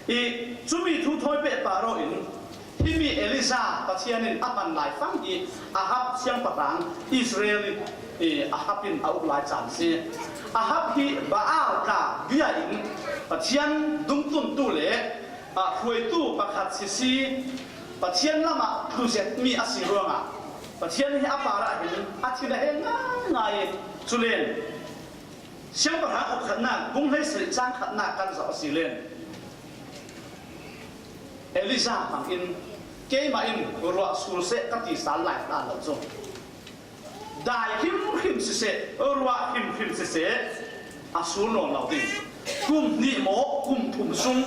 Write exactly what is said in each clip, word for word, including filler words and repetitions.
I, cumi thu thawi peh pah rawh in, himi Elijah Pathian in a hman lai fang hi Ahab siangpahrang Israel i, i, Ahab in a uk lai caan si. Ahab hi Baal tla bia in Pathian dungtuntu le, a, hruaitu pakhat sisi, Pathian lamah tlu zetmi a si ruangah Pathian hi a parah hin a thin a heng ngaingai. Culen Siangpahrang uk khatnak bung hleisarih cang khatnak kan zoh a si len, Elijah hmangin, "Keimah in ruah sul seh," ka ti sal lai hna lo cu. Dai hrimhrim siseh, ruah hrimhrim siseh, a sul nawn lo ding. Kum hnih maw, kum thum sung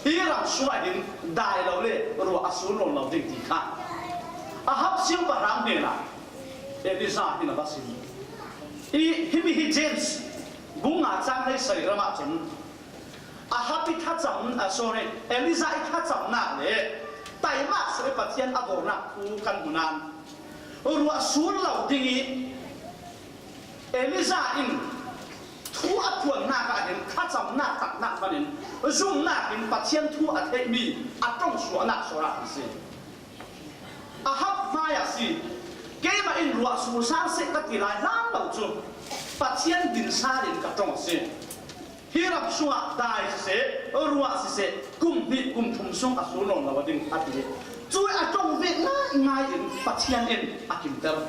hi ram sungah hin dai lo le ruah a sul nawn lo ding ti kha Ahab siangpahrang hnenah Elijah hin a va sim. I, himi hi James bung nga cang hleisarih ram ah cun, Ahab i thlacam, ah, sorry, Elijah i thlacamnak le taimak sawh i Pathian a dornak thu kan hmu nain, ruah sul lo ding i Elijah in thu a phuannak ah hin thlacamnak taknak hmanin zumnak in Pathian thu a theihmi a ṭong suahnak sual ah a si. Ahab hmai ah si. Keimah in ruah sul sal seh ka ti lai hlan lo cu Pathian din sal in ka ṭong a si. Hi ram sungah dai siseh, ruah siseh, kum hnih kum thum sung a sul nawn lo a ding, a ti. Cu a ṭong vek ngaingai in Pathian in a kimter.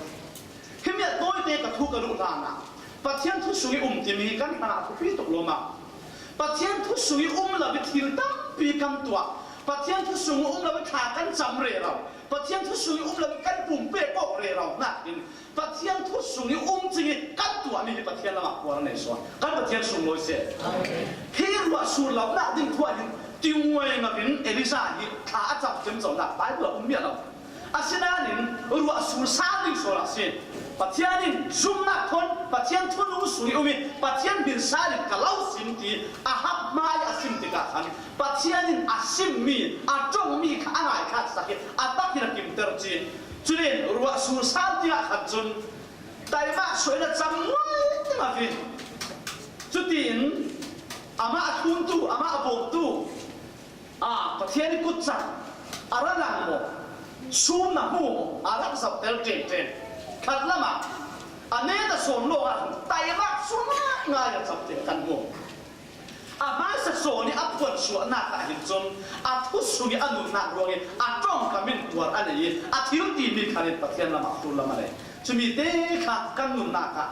Himi ah tawite ka thu ka duh hlanah Pathian thu sung i um timi hi kan hrangah thupi tuk lawm ah, Pathian thu sung i um lo i thil tampi kan tuah, Pathian thu sung i um lo i thla kan cam rero, Pathian thu sung i um lo i kan pumpek awk rero nakin Pathian thu sung i um cing i kan tuahmi hi Pathian lamah khuar a nei sawn. Kan Pathian sunglawi seh. Hi ruah sul lonak ding thu ah hin tinguai ngam in Elijah hi thla a cam ciamconak Bible ah um miah lo. Asinain ruah sul sal ding sawn a si. Pathian in zumnak thawn, Pathian thunu sung i um i Pathian hmin sal in ka lo sim ti Ahab hmai a sim tikah khan Pathian in a simmi, a ṭongmi kha a ngaithlak sak i a tak in a kimter ci. Cutin ruah sul sal dingah khan cun taimak suaina cam nuai ding a si. Cutin amah a thuntu, amah a bawmtu, a, Pathian i kutcang a ra lang maw, sum na hmu maw, a rak zohter ṭenṭen. Khat lamah a net a sawn lawngah taimak sual ngaingai a cam te kan hmu. A hmaisa sawn i a phuan suahnak ah hin cun a thu sung i a nunnak ruang i a ṭongkam in tuar a nei i a thil timi khan in Pathian lamah sullam a nei. Cumi te kha kan nunnak ah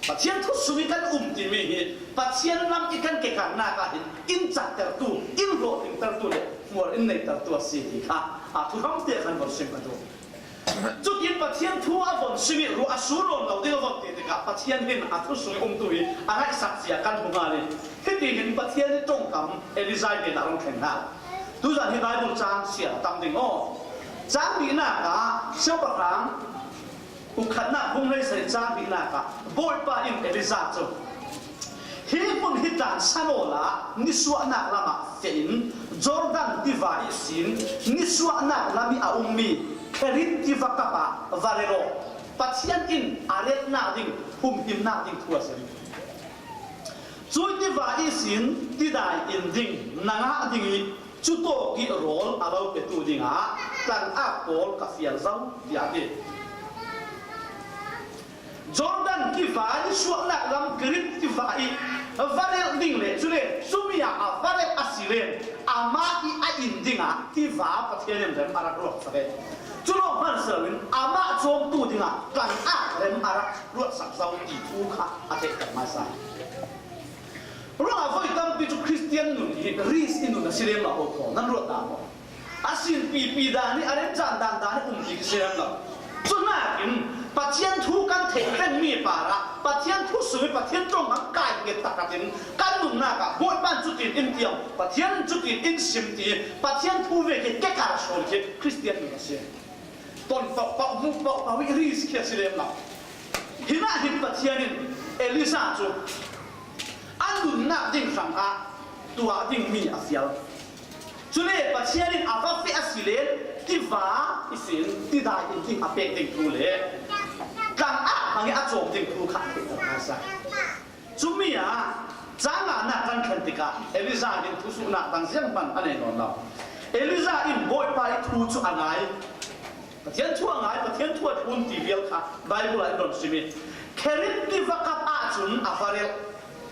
Pathian thu sung i kan um timi hi Pathian lam i kan kekannak ah hin in caktertu, in hlawhtlintertu le hmual in neitertu a si ti kha a thu hram te khan von sim ka duh. Cutin Pathian thu a von sim i ruah a sul nawn lo ding a von ti tikah Pathian hin a thu sung i umtu hi a ngaihsak cia kan hmu hnga le. Hiti hin Pathian i ṭongkam Elijah hnenah rung thleng hna. Tuzan hi Bible cang siar a tam ding aw. Cang hnihnak ah Siangpahrang Ukhatnak bung hleisarih cang hnihnak ah Bawipa in Elijah cu, "Hi hmun hi tlan san awla nisuahnak lamah feh in Jordan tiva ihsin nisuahnak lam i a ummi Kerit tiva kap ah va rel aw. Pathian in a relnak ding, humhimnak ding thu a sim. Cui tiva ihsin tidai in ding na ngah ding i, cutawk i rawl a lo petu dingah tlangak pawl ka fial zo," tiah a ti. Jordan tiva nisuahnak lam Kerit tiva i va relh ding le, cule cumi ah a va relh a si le, amah i a in dingah tiva Pathian in rem a rak ruat sak e. Cu lawng hmansau in amah cawmtu dingah tlangak rem a rak ruatsak zo ti thu kha a theihter hmaisa. Ruangah voi tampi cu Khristian nun hi ris i nun a si lem lo, ko nan ruat dah maw? A sin pipi dan i a remcang dan dan i um ti si lem lo. Cu nakin Pathian thu kan theih rengmi parah Pathian thu sung i Pathian ṭong kan kai nget taktak in kan nunnak ah Bawipa in cutin in tiang, Pathian in cutin in sim ti, Pathian thu ve khi kekar sawn khi Khristian nun a si. Ton pauh pauh, hmuh pauh pauh i ris khi a si lem lo. Hinah hin Pathian in Elijah cu a nunnak ding hrangah tuah dingmi a fial. Cule Pathian in a va feh a si len tiva ihsin tidai in ding a pek ding thu le tlangak hmang i a cawm ding thu kha a theihter hmaisa. Cumi ah Cang nganak kan thlen tikah Elijah in thusuhnak dang zianghman a nei nawn lo. Elijah in Bawipa ih thu cu a ngai. Pathian thu a ngai, Pathian thu a thlun ti vial kha Baibal ah in rawn sim ih, Kherib tivakap ahcun a va relh.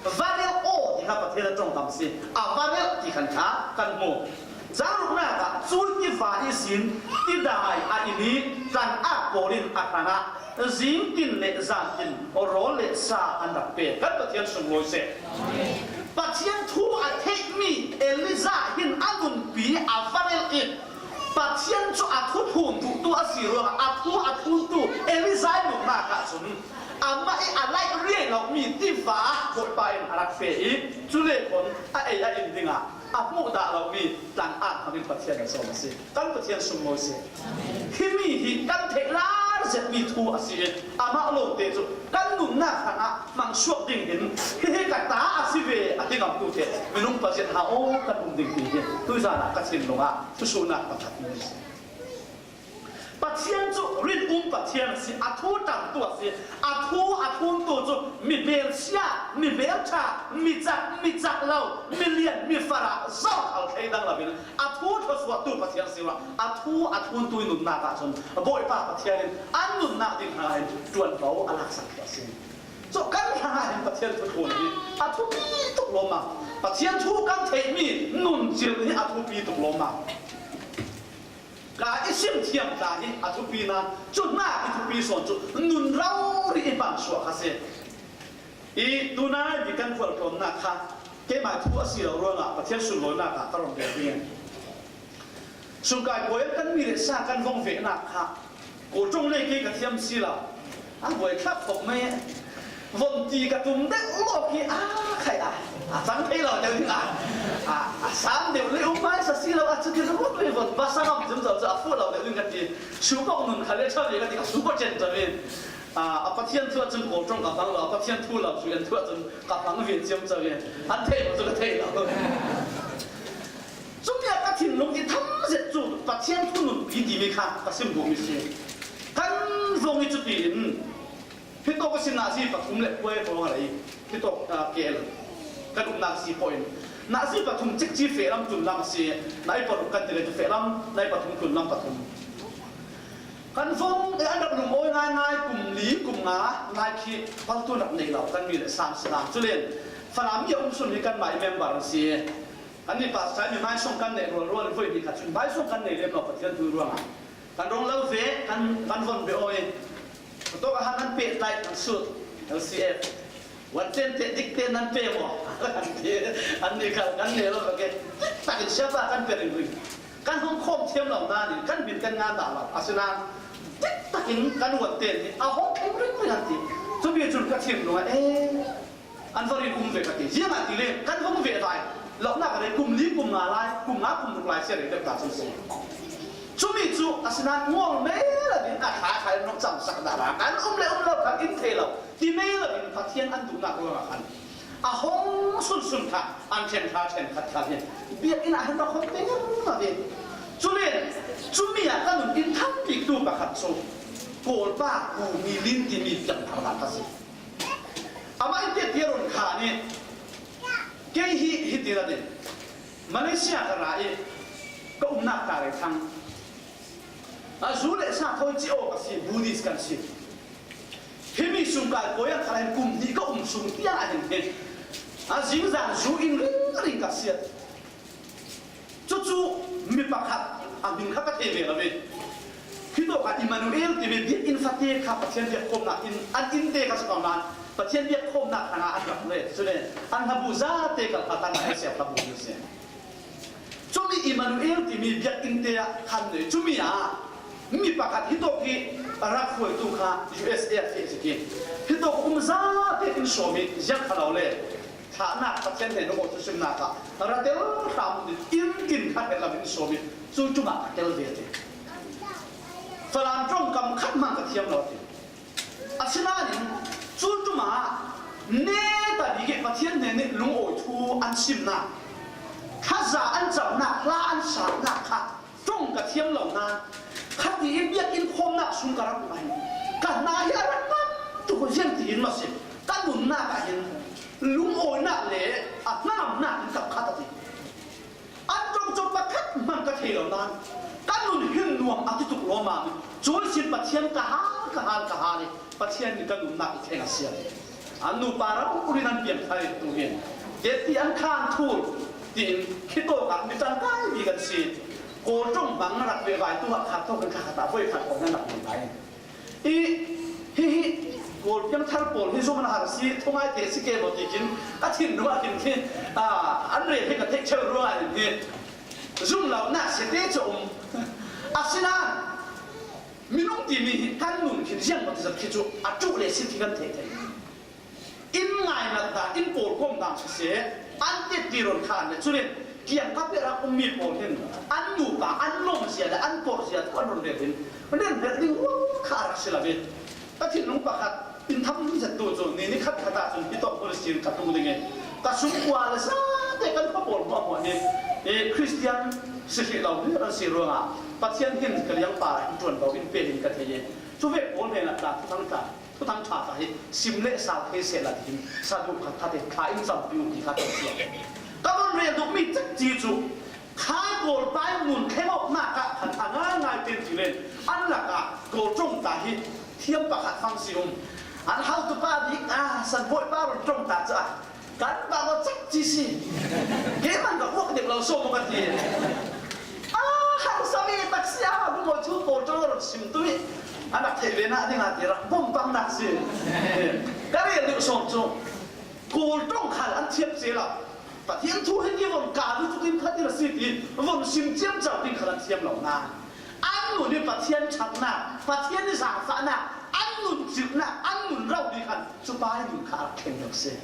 Va relh aw ti kha Pathian a ṭongkam si. A va relh ti khan kha kan hmu. Cang ruknak ah cui tiva ihsin tidai a in ih tlan-ak pawl in a hrangah zingtin le zantin rawl le sa an rak pek. Kan Pathian sunglawi seh. Pathian thu a theihmi Elijah hin a nunpi a va relh ih Pathian cu a thuthlun duhtu a si ruangah a thu a thluntu Elijah nunnak ahcun amah ih a laih riai lomi tiva Bawipa in a rak pe ih cule khawn a ei a in dingah a hmuh dah lomi tlan-ak hmangin Pathian a sawm a si. Kan Pathian sunglawi seh. Himi hi kan theih lar zetmi thu a si ih amah lawngte cu kan nunnak hrangah hmang suak ding hin hihi ka ta a si ve a ti ngamtu te minung paziat ha aw kan um ding ti hi tuizan ah ka thinlung ah thusuhnak pakhat a si. Pathian cu rinum Pathian a si, a thu ṭantu a si, a thu a thluntu cu mi hmelsia, mi hmelṭha, mi cak, mi cak lo, mi lian, mi farah zoh khal thei dang lo in a thu thluasuahtu Pathian si ruah, a thu a thluntu ih nunnak ahcun Bawipa Pathian in an nunnak ding hrangah hin ṭuanvo a laksak a si. Cu kan hrangah hin Pathian thuthlun hi a thupi tuk lawmmam. Pathian thu kan theihmi nun cil hi a thupi tuk lawmmam. Ka i sim thiam ta hi a thupi nain, cu hna i thupi sawn cu nun rori i hmang suak kha si. I tunai mi kan khualtlawmnak kha keimah thu a si lo ruangah Pathian sunlawinak ah ka rawn bia ding. Sungkai puai kan mi le sa kan vong vehnak kha Kawl ṭong le kei ka thiam si lo. A buai thlak khawh mai. Von ti ka tum deuh lawk hi a khai a, a cang thei lo deuh ding a, a, a sang deuh le um mai sa si lo a, cutin a von le von va sang am cim zo cu a fuh lo deuh ding ka ti. Su kawk nun kha le ṭha ve ka ti, ka su kawk ṭen ṭha ve. A, a Pathian thu ahcun Kawl ṭong ka hmang lo, a Pathian thu lo cu an thu ahcun ka hmang ve ciamco ve. An theih lo cu ka theih lo. Cumi ah ka thinlung i tham zet cu Pathian thu nunpi timi kha ka sim duhmi si. Kan vong i cuti in, hitawk ka sin nazi pathum le puai pawl a lei, hitawk, ah, K L kan umnak si pawh in, nazi pathum cikci fehlam tlunlam a si, nai paruk kan ti le cu fehlam, nai pathum tlunlam pathum. Kan vong i an rak lungawi ngaingai, kum li, kum nga ngai khi paltu rak nei lo, kan mi le sam si hna. Culen Falam mi a um sun hi kanmah i member an si. Annih pastor mi maisong kan neih rualrual in voi hnih khat cun maisong kan nei lem lo Pathian thu ruangah. Kan rong lo ve, kan, kan von be aw i. Tuk a han an peh tlaih kan sut, L C F. Wan ten te dik te nan pe maw? Kan pe, annih kha kan ne lo bak e. Dik takin siapa kan pe ringring. Kan hong khawm thiam lo nain kan min kan ngan dah lo. Asinain dik takin kan wan ten hi a hong thleng ringring an ti. Cumi cun ka thinlung ah, eh, an va rin um ve ka ti. Ziangahtile kan hong ve lai. Lohnak a rei kum li kum nga lai, kum nga kum ruk lai sia rei deuh ta cun si. Cumi cu asinain ngawl mei lo in a ṭha ṭha in nong camsak dah lai. Kan um le um lo kha in thei lo. Ti mei lo in Pathian an duhnak ruangah khan a hong sunsun kha an ṭhen ṭha ṭhen khat kha hi biakinn ah hin rak hong teng lo ve. Cule cumi ah ka nun in tham biktu pakhat cu Kawlpa Pu Milin timi piangthar hna kha si. Amah in tiah tiah run kha nih kei hi hiti na ding Malaysia ka ra i ka umnak ta rei thang. A zu le sa thawi ci aw ka si, Buddhist kan si. Himi sungkai puai ah kha hin kum hnih ka um sung tiang ah hin hi. A zingzan zu in ringring ka siat. Cucu mi pakhat a hming kha ka thei ve lo ve. Hitawk ah Emmanuel timi biakinn fate kha Pathian biakkhawmnak in an innte kha si ko nan Pathian biakkhawmnak hrangah an rak let. Cule an hlabu zate kal kha kan ai siap hlabu mi si. Cumi Emmanuel timi biakinn te ah khan nei. Cumi ah mi pakhat hitawk hi rak hruaitu kha U S A a feh zik hi. Hitawk um zate in sawm i ziang kha lo le thlahnak Pathian hnen awk thusimnak ah ra tel hram in kin khat he lam in sawm i cu ṭum ah ka tel ve ti. Falam ṭongkam khat hmang ka thiam lo ti. Asinain cu ṭum ah neta bik i Pathian hnen i lungawi thu an simnak, thaza an camnak, hla an saknak kha ṭong ka thiam lo nain khati i biakinn khawmnak sung ka rak um ah hin ka hna hi a rak ngam tuk ziang tiin maw si ka nunnak ah hin Lungawinak le a hnangamnak in kap khat a ti. An ṭong cu pakhat hman ka thei lo nain ka nun hin nuam a ti tuk lawmmam. Cu sin Pathian ka hal, ka hal, ka hal i Pathian nih ka nunnak i thleng a si. An nupa rau ur in an piang thar i tu hin, "Keti an khan thur," tiin khitawk ah mi ṭangkai bik an si. Kawl ṭong hmang rak ve vai tu ah khat thawk in kha khat ah voi khat kong nan rak hmang lai. I, hi, hi, Kawl piangthar pawl hi zumna har si, thungai te si ke maw ti khin, ka thinlung ah khin khi, a, an rel hi ka theih cheu ruangah hin hi, zum lo nak si te cu um. Asinain, minung timi hi kan nun khin ziang maw ti zat khi cu, a ṭuh le si khi kan theih thei. In ngainat dan, in pawlkom dan siseh, an teti ron kha an le. Cule kiangkap le rak ummi pawl hin an nupa, an lawmzia le an porhzia thu an run rel hin, run rel ding ruang kha a rak si lo ve. Ka thinlung pakhat in tham zet tu cu, ni ni khat khat ah cun hi tawk hmun sin ka tu ding i, ka sungkua le zate kan khuapawl hmuahhmuah hi, eh, Khristian si hrih lo mi an si ruangah Pathian hin ka liangpa in ṭuanvo in pe in ka thei i, cu vek pawl hnenah tla thuthang tla Thuthang ṭha tla hi sim le sal thei sehla tihin saduh khat khat in thla in campi uh ti kha kan si. Ka von rel duhmi cekci cu khai Kawl pa in nun thleng awknak ah khan a ngaingai pen ti len an lakah Kawl ṭong tla hi thiam pakhat hmang si um. An hotupa bik a san bawipa run ṭong tla cu a Kan bang aw cek ci si. Keimah ka uak dek lo so maw ka ti. A, harsa mi tak si a, bu maw cu pawl ṭawng run sim tu i. A nak thei ve nak ding a ti rak bawm bang nak si. Ka rel deuh sawm cu. Kawl ṭawng khal an thiam cia lo. Pathian thu hi ti von ka lu cu tin khat in a si ti. Von sim ciam cau tin khat an thiam lo na. An nun i Pathian ṭhatnak, Pathian i zaangfahnak, an nun cirhnak, an nun rori khan cu pa i nun kha a rak thleng deuh si.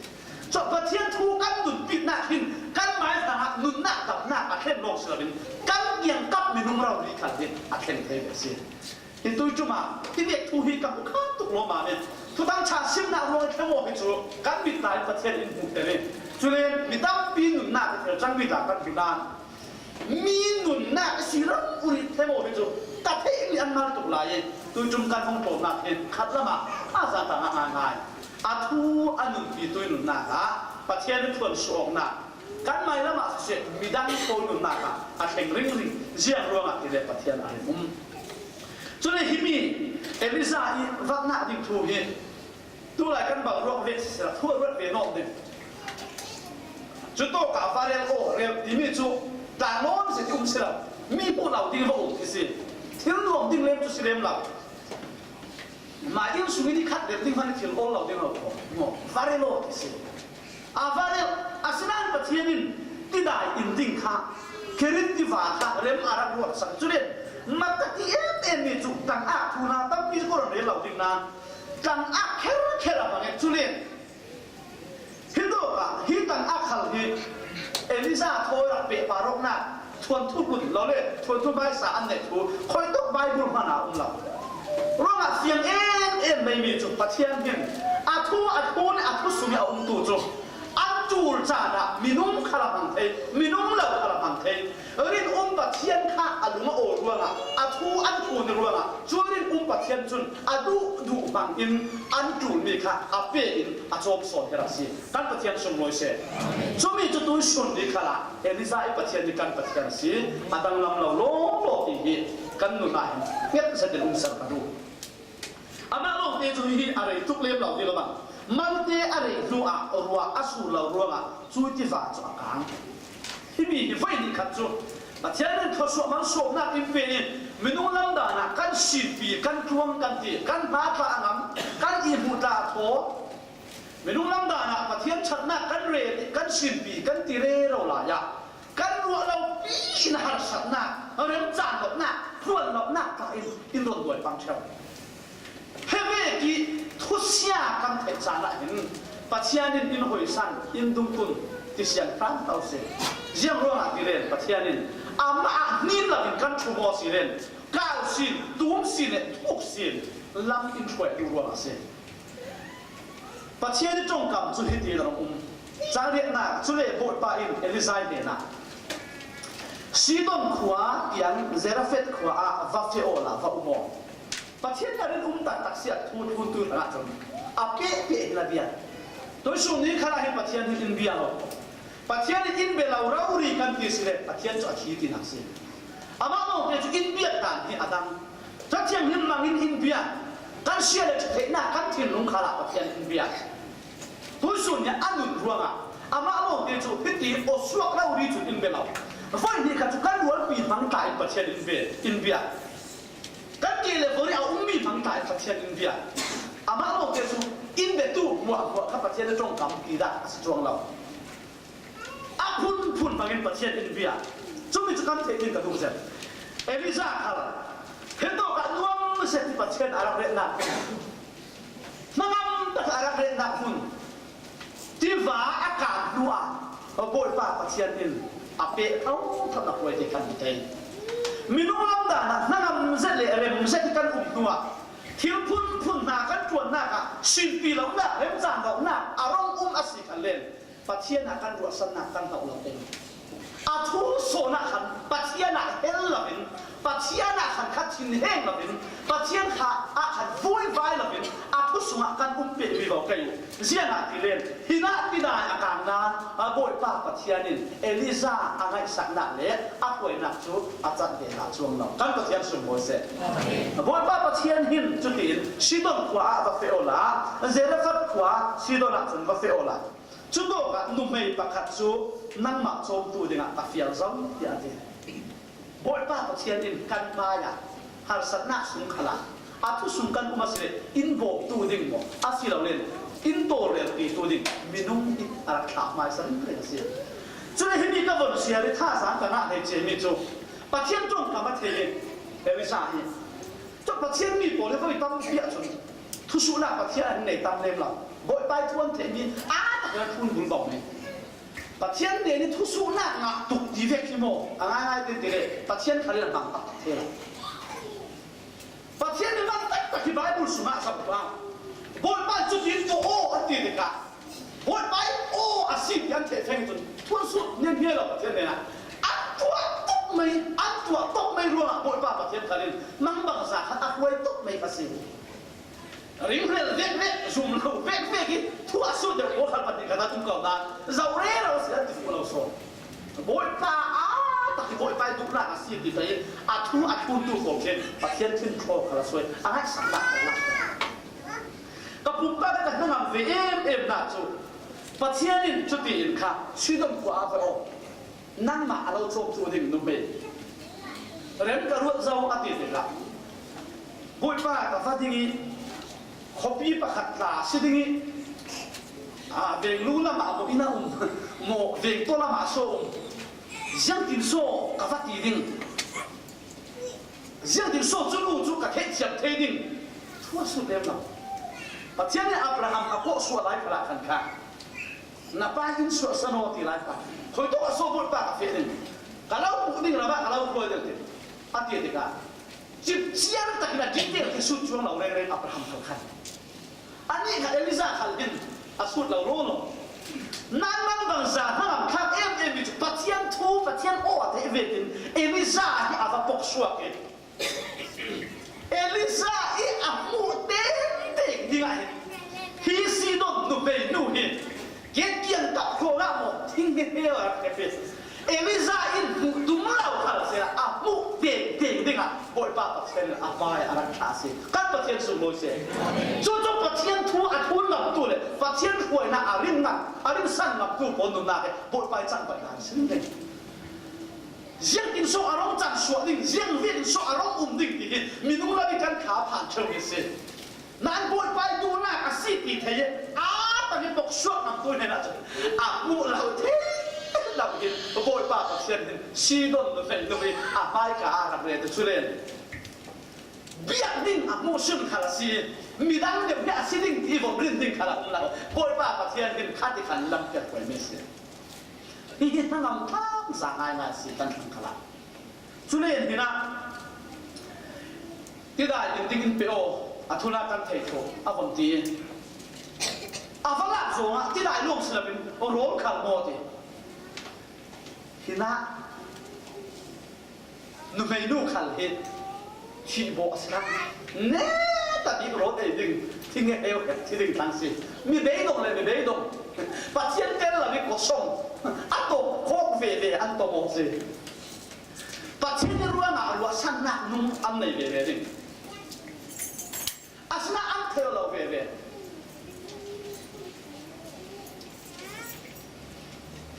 Cu Pathian thu kan nunpitnak hin kan mai hrangah nunnak damnak a thlen lawng si loin kan kiangkap minung rori khal hi a thleng thei ve si. Hi tuiṭum ah hi bek thu hi ka hmu kha tuk lawmmam i Thuthang ṭha simnak ruang i thleng aw hi cu kan mit tla in Pathian in hmuh tel i cule mi tampi nunnak i thil cangmi tla kan hmu nain Mi nunnak a si ram uri themo hi cu ka theihmi an mal tuk lai i tuiṭum kan hung tlawmnak hi khat lamah a za tang a ngaingai. A thu a nunpi tui nunnak ah Pathian i thuan suh awknak kan mai lamah siseh midang thawi nunnak ah a thleng ringring ziang ruangah ti le Pathian a rin um. Cule himi Elijah i vaknak ding thu hi Tulai kan bang ruak ve siseh, thu a ruat ve nawm ding. Cutawkah va rel aw, rel timi cu tla nawn si ti um si lo. Mi hmuh lo ding va um ti si. Thil nuam ding lem cu si lem lo. Mah inn sung i ni khat rel ding hmanh thil awl lo ding lo kho. Maw, va rel aw ti si. A va rel, asinain Pathian in tidai in ding kha, Kerit tiva kha rem a rak ruat sak. Cule, mah ka ti em em mi cu tangak thu hna tampi cu rel lo ding nain, Tangak kherkher a hmang i cu len. Hi dawk ah hi tangak khal hi Elijah thawi rak peh paroknak thuanthu hlun lo le thuanthu hmaisa an neih thu khuaitawk Baibal hmanh ah a um lo. Ruangah fiang em em mai mi cu Pathian hin a thu a thu le a thu sung i a umtu cu an ṭul caan ah minung khal a hmang thei, minung lo khal a hmang thei. Rinum Pathian kha a lung a aw ruangah, a thu an ṭhun ruangah, cu rinum Pathian cun a duh duh hmang in an ṭulmi kha a pe in a cawm sawn hi a si. Kan Pathian sunglawi seh. Cumi cu tuisun ni khalah Elijah i Pathian hi kan Pathian a si. A danglam lo lawlaw ti hi kan nun ah hin hnget zetin um ser ka duh. Amah lawngte cu hihi a rei tluk lem lo ti lo bang. Malte a rei hnu ah ruah a sur lo ruangah cui tiva cu a kang. Himi hi voi nih khat cu Pathian in thluasuah man suahnak in pe in minung lamdan ah kan sinpi, kan tluang kan ti, kan hna tla a ngam, kan ihmuh tla a thaw. Minung lamdan ah Pathian ṭhatnak kan rel, kan sinpi, kan ti rero lai ah kan ruah lo pi in harsatnak, remcang lonak, hruan lonak tla in in run duai pang ṭheo. Hi vek i thusia kan theih caan ah hin Pathian in in hoisan, in dungkun ti sian hram ko si. Ziang ruangah ti len Pathian in amah ah hnin lo in kan ṭhum aw si len, kau sin, tum sin le thuk sin lam in hruai duh ruangah si. Pathian i ṭongkam cu hiti in a um. Cang riatnak, cule Bawipa in Elijah hnenah Sidon khua tiang Zarephath khua ah va feh awla va um aw. Pathian nih a rinum taktak si a thu thluntu hrangah cun a pehpeh hi la bia. Tuisun ni khalah hin Pathian hin in bia lo. Pathian in in bia lo rori kan ti si le Pathian cu a thi tinak si. Amah lawngte cu in biak dan hi a dang. Ca Thianghlim mangin in bia. Kan sia le ṭha theihnak kan thinlung khalah Pathian in bia. Tuisun nih a nun ruangah amah lawngte cu hiti aw suak lo ri cun in bia lo. Voi hnih kha cu kan rualpi hmang ta in Pathian in bia, in bia. Kan ke le vori a ummi hmang ta in Pathian in bia. Amah lawngte cu in biatu hmuahhmuah kha Pathian nih ṭongkam ti dah a si cuang lo. A phunphun hmangin Pathian in bia. Cumi cu kan theih ding ka duh zet. Elijah khal hi tawk ah nuam zet i Pathian a rak retnak hmun, hnangam tak a rak retnak hmun, tiva a kap hnuah Bawipa Pathian in a peh thotho a hruai te kan thei. Minung lam dan ah hnangam zet le rem zet i kan um hnuah thil phunphun hna kan ṭuannak ah sinpi lonak, remcang lonak a rung um a si khan len Pathian ah kan ruahsannak kan hauh lo te. A thu sawn ah khan Pathian ah hel loin, Pathian ah khan kha thinheng loin, Pathian kha ah khan vuivai loin a thu sungah kan um peh vivo kei uh. Ziangahtile hin ah tidai a kang nain a Bawipa Pathian in Elijah a ngaihsaknak le a hruainak cu a canh ve hlah cuang lo. Kan Pathian sunglawi seh. Amen. A Bawipa Pathian hin cutiin Sidon khua ah va feh awla, Zarephath khua Sidon ah cun va feh awla. Cutawkah nuhmei pakhat cu nangmah cawmtu dingah ka fial zo, tiah a ti. Bawipa Pathian in kan hmaiah harsatnak sung khalah a thu sung kan um a si le in bawmtu ding maw a si lo len in tawlrelpitu ding minung hi a rak thlah hmaisa ringring a si. Cule himi ka von siar i thazaang ka ngah hlei ciami cu Pathian ṭongkam a thei hi Elijah hi. Cun Pathian mi pawl hi voi tampi ahcun thusuhnak Pathian an nei tam lem lo. Bawipa ih thu an theihmi aa takin a thlun bulbau men. Pathian nih thusuhnak ngah tuk ti vek hi maw? A ngaingai te ti le Pathian khal in a hmang taktak thei lo. Pathian nih hmang taktak hi Baibal sungah a sak pah. Bawipa nih cutin aw aw an ti tikah Bawipa in aw a si ti an theih feng cun thu an sut nen hnial lo Pathian hnenah. An tuah tuk mai, an tuah tuk mai ruangah Bawipa Pathian khal in mangbangza khan a hruai tuk mai kha si. Ringhrel vekvek, zum lo vekvek hi thu a sut deuh pawl khal pahnih khat a tum ko hna. Zo rero si an ti fuh lo sawn. Bawipa aa tak hi Bawipa ih duhnak a si ti fei a thu a thluntu pawl khin Pathian thin thaw khal a suai a ngaihsaknak khal a. Ka pumpak ka hnangam ve em em nak cu Pathian in cuti in kha Sidon khua ah ve aw. Nangmah a lo cawmtu ding nuhmei rem ka ruat zo a ti tikah Bawipa ka va ding i khuapi pakhat tla a si ding i, aa, veng lu lamah maw inn a um maw veng tua lamah saw um, ziangtin saw ka va ti ding. Ziangtin saw cu nu cu ka theihthiam thei ding thu a sut lem lo. Pathian nih Abraham a kawh suah lai khalah khan kha na pa in suahsan aw ti lai kha. Khuitawk a saw Bawipa ka feh ding. Ka lo puh ding ram ah ka lo hruai ding ti a ti tikah cipciar takin a detail khi sut cuang lo rengreng Abraham khal khan. Anih kha Elijah khal hin a sut lo rolo. Nan mangbangza hnangam thlak em em mi cu Pathian thu, Pathian aw a theih vekin Elijah hi a va pok suak i Elijah i a hmuh tengteng dingah hin hi Sidon nuhmei nu hi ket kiang kap hrawlah maw thing he he a rak he. Elijah in hmuh tum lo khal sehla a hmuh tengteng dingah Bawipa Pathian in a vai a rak thlah a si. Kan Pathian sunglawi seh. Cucu Pathian thu a thlun ngamtu le Pathian hruainak a ring ngam, a ringsan ngamtu pawl nunnak he Bawipa ih cangvaihnak a si ding. Ziangtin saw a rung cang suah ding, ziangvek in saw a rung um ding ti hi minung lam i kan kha phan ṭheu hi a si. Nan Bawipa ih duhnak a si ti thei i aa tang i pok suak ngamtu hnenah cun a hmuh lo thei lo hi Bawipa Pathian hin Sidon nuhmei nu hi a hmaika a rak ret cu len biak ding a hmuh sun khal a si. Midang deuh hi a si ding ti vom rin ding khal a um lo. Bawipa Pathian hin kha ti khan lampiak puai mi a si. Hi hi hnangam thlang sa ngaingai si kan hrang khalah. Cule hin ah tidai in ding in pe aw, a thuna kan thei thawh a von ti. A va lak zongah tidai lawng si loin rawl khal maw ti. Hin ah nuhmei nu khal hi thih bawh a si hlah. Neta bik rawl ei ding, thing he heu he thi ding tlang si. Mi beidong le mi beidong. Pathian tel lam i kosong a tawh khawk veve an tawh maw si. Pathian i ruangah ruahsannak nung an nei veve ding. Asinain an thei lo veve.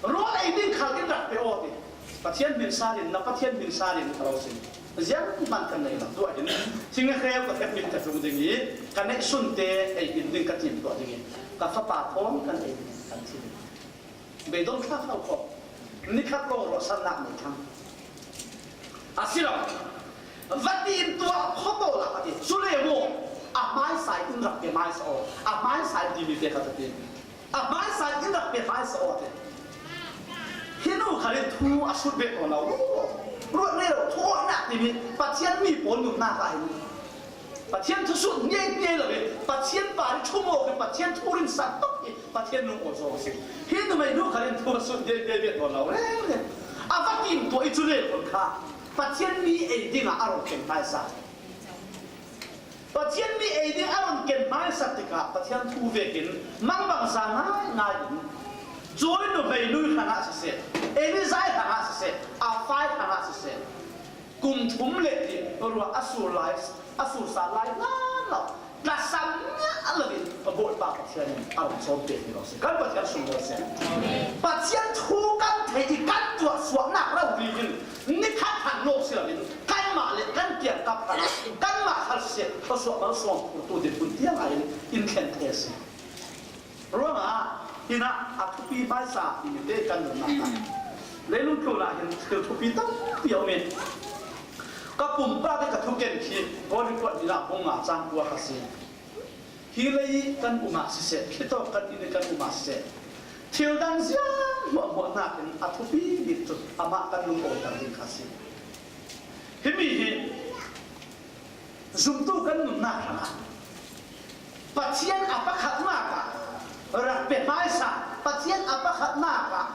Rawl ei ding khal in rak pe aw ti. Pathian min sa in, na Pathian min sa in ka lo sin. Ziang man kan nei lo tuah in. Sing a hreu ka thep min ka tlung ding i, ka neih sunte ei in ding ka tim tuah ding i, ka fapa thawn kan ei ding kan ti ding. Beidong thla khau khawh. Ni khat lo ruahsannak nei thang. A si lo. Va ti in tuah khawh aw la a ti. Cu le maw? A hmaisa in rak pe hmaisa aw. A hmaisa in timi te khat a ti. A hmaisa in rak pe hmaisa aw a ti. Hi nu kha in thu a sut bet aw lo. Ruat rero thu awihnak timi Pathian mi pawl nunnak ah hin Pathian thu sut ngeingei lo i, Pathian pa i thumawk i, Pathian thu rinsan tok i, Pathian lungawi zaw a si. Hi numei nu kha in thu a sut ngeingei bet aw lo reng reng. A va tim tuah i cu le khun kha Pathian mi ei dingah a rung keng hmaisa. Pathian mi ei ding a run ken hmaisat tikah Pathian thu vekin mangbangza ngaingai in, cuai numei nu hrangah siseh, Elijah hrangah siseh, a fai hrangah siseh, kum thum le ti ruah a sur lai, a sursa lai hlan lo, tlasam ngiah lo in Bawipa Pathian in a run cawnpiak hi lo si. Kan Pathian sunglawi si. Pathian thu kan theih i kan tuah suahnak rori in nikhat hang lo si lo in, kanmah le kan kiangkap hrangah, kanmah khal siseh, thluasuah malsawm phurtu dinhmun tiang ah in in thlen thei a si. Ruangah hinah a thupi hmaisa hi mite kan nunnak ah, leilung tlunah hin thil thupi tampi a um i, ka pumpak i ka thuken khi Kawlrikuat hinah bung nga cang kua kha si. Hi lei kan um ah siseh, khitawk kan inn i kan um ah siseh, thil dang ziang hmuahhmuah nakin a thupi bik cu amah kan lungawiter ding kha si. Himi hi zumtu kan nunnak hrangah Pathian a pakhatnak ah rak pe hmaisa, Pathian a pakhatnak ah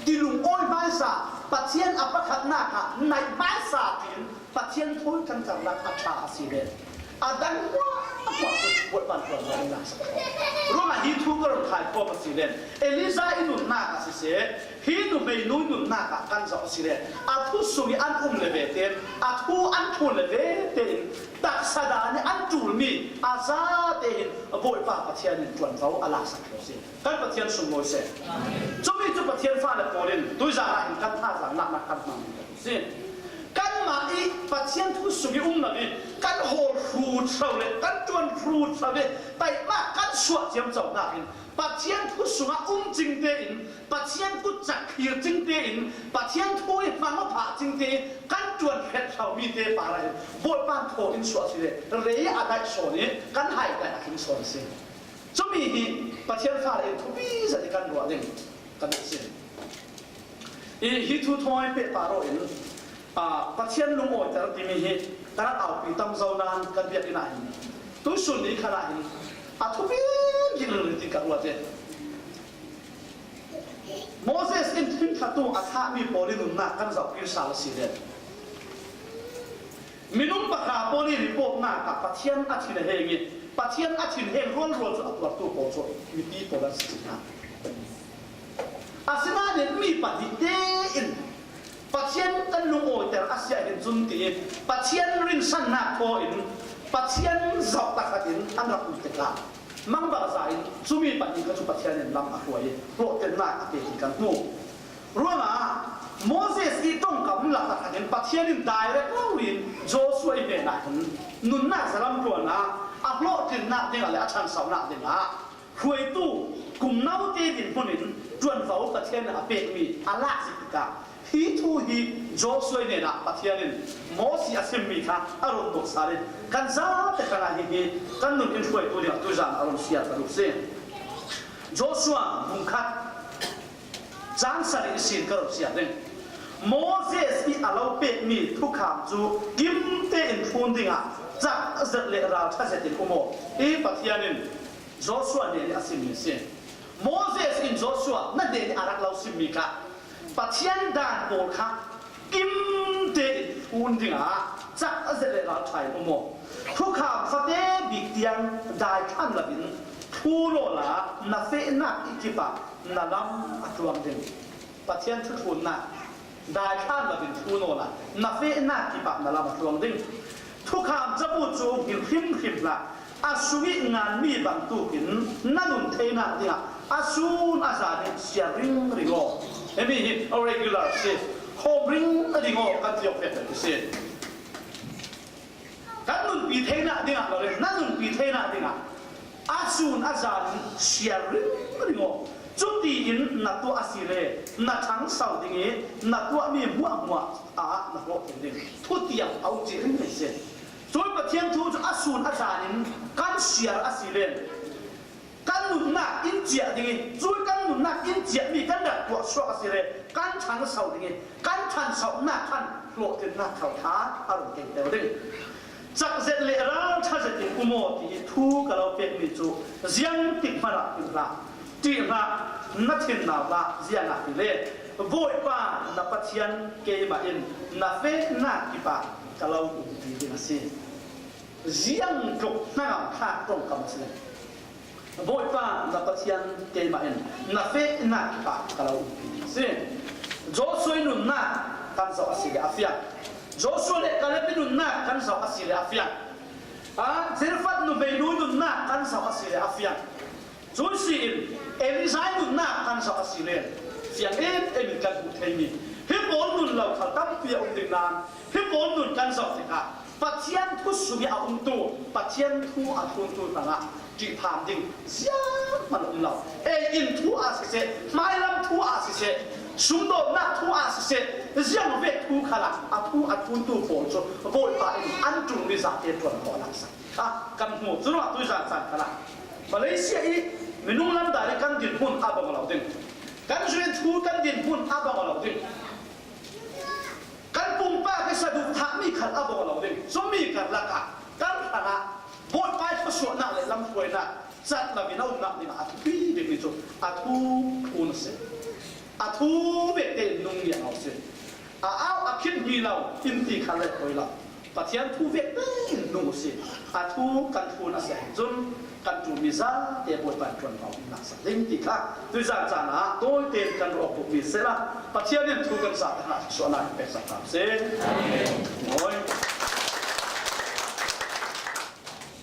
tilungawi hmaisa, Pathian a pakhatnak ah naih hmaisa tiin Pathian thawi kan karlak a ṭha a si le a dang hmuahhmuah cu Bawipa ṭuanvo in laksak ko. Ruangah hi thu ka run khai khawm a si le Elijah i nunnak a siseh, hi numeinu nunnak ah kan zoh a si le a thu sung i an um le ve tein, a thu an thlun le ve tein, taksa dan i an ṭulmi a zate hin Bawipa Pathian in ṭuanvo a laksak ko si. Kan Pathian sunglawi seh. Cumi cu Pathian fale pawl in tuizan ah hin kan thazaang naknak kan hmang ding kan si. Kanmah i Pathian thu sung i um lo i kan hawl hrut hlo le kan ṭuan hrut hlo le taimah kan suah ciamco nakin Pathian thu sungah um cing tein, Pathian kutcak thlir cing tein, Pathian thu i hmang a phah cing tein kan ṭuan hret hlo mi te par ah hin Bawipa thaw in suah si le rei a daih sawn i kan hai daih a tling sawn a si. Cumi hi Pathian fale in thupi zat i kan ruah ding ka duh si. I hi thu thawi pehpar aw in, aa, Pathian lungawiter timi hi ka rak aupi tam zo nain kan biakinn ah hin tuisun ni khan ah hin a thupi bik ringring ding ka ruat e. Moses in himthlatu a thlahmi pawl i nunnak kan zohkir sal a si le minung pakhat pawl i report-nak ah Pathian a thinheng i Pathian a thinheng rualrual cu a tuartu pawl cu mipi pawl an si hna. Asinain mi pahnih tein Pathian kan lungawiter a si ahhin cun ti Pathian rinsannak thaw in Pathian zoh takhat in an rak um tikah mangbangza in cumi pahnih kha cu Pathian in lam a hruai i hlawhtlinnak a pe ti kan hmu. Ruangah Moses i ṭongkam lakah khan in Pathian in direct rori in Joshua i hnenah hin nunnak zalam ṭuanah a hlawhtlinnak dingah le a ṭhansaunak dingah hruaitu kum naute dinhmun in ṭuanvo Pathian in a pekmi a lak zik tikah hi thu hi Joshua i hnenah Pathian in Moses a simmi kha a run dawt sal in kan zate hrangah hihi kan nun in hruaitu dingah tuizan a run siar ka duh si. Joshua bung khat cang sarih ihsin ka run siar ding. Moses i a lo pekmi thukham cu kim tein thlun dingah cak zet le ralṭha zetin um aw. Hi Pathian in Joshua hnen i a simmi a si. Moses in Joshua na hnen i a rak lo simmi kha Pathian dan pawl kha kim tein thlun dingah cak zet le ralṭha in um aw. Thukham fate bik tiang dai ṭhan loin Thu nawl a na fehnak i kipah na lam a tluang ding. Pathian thu thlunnak dai thlan lo in thu nawl a na fehnak kipah na lam a tluang ding. Thukham cabu cu hngilh hrimhrim hlah. A sung i nganmi bantukin na nun theinak dingah a sun a zan in siar ringring aw. Himi hi regular si, hawm ringring aw kan ti awk pek a si. Kan nunpi theinak dingah lo le, na nunpi theinak dingah a sun a zan in siar ringring aw. Cutiin na tuah a si le na ṭhangso ding i na tuahmi hmuahhmuah ah na hlawh tel ding. Thutiam a um cih ringring si. Cun Pathian thu cu a sun a zan in kan siar a si le kan nunnak in ciah ding i, cui kan nunnak in ciahmi kan rak tuah suak a si le kan ṭhangso ding i, kan ṭhansonak khan hlawhtlinnak khal kha a rung keng tel ding. Cak zet le ralṭha zet in um aw ti i thu ka lo pekmi cu ziang tik hmanh ah him hlah, ṭih hlah, na thin nau hlah, ziangahtile Bawipa na Pathian keimah in na fehnak kipah ka lo umpi ding a si. Ziang tluk hnangam thlak ṭongkam a si. Bawipa na Pathian keimah in na fehnak kipah ka lo umpi ding a si. Joshua nunnak kan zoh a si le a fiang. Joshua le Kaleb nunnak kan zoh a si le a fiang. Ah, Zarephath numeinu nunnak kan zoh a si le a fiang. Cun si in Elijah nunnak kan zoh a si le fiang em em in kan hmuh theimi hi pawl nun lo khal tampi a um ding nain hi pawl nun kan zoh tikah Pathian thu sung i a umtu, Pathian thu a thluntu hrangah ṭihphang ding zianghman a um lo. Ei in thu ah siseh, hmailam thu ah siseh, sumdawtnak thu ah siseh, ziangvek thu khalah a thu a thluntu pawl cu Bawipa in an ṭulmi zate ṭuan khawh a laksak kha kan hmu. Curuangah tuizan caan khalah Malaysia i minung lamdang i kan dinhmun a bang lo ding, kan rian thu kan dinhmun a bang lo ding, kan pumpak i saduhthahmi khal a bang lo ding. Cumi karlak ah kan hrangah Bawipa i thluasuahnak le lamhruainak cat lo in a umnak dingah a thupi bikmi cu a thu thlun a si. A thu vekte in nung ngiat a si. A au a khinh hi lo in ti kha le poi lo. Pathian thu vekte in nung a si. A thu kan thlun a si ahcun kan ṭulmi zate Bawipa in ṭuanvo in laksak ding ti kha tuizan caan ah tawite in kan ruah bukmi sehla Pathian in thu kan zate hna thluasuahnak in peksak hram seh. Amen.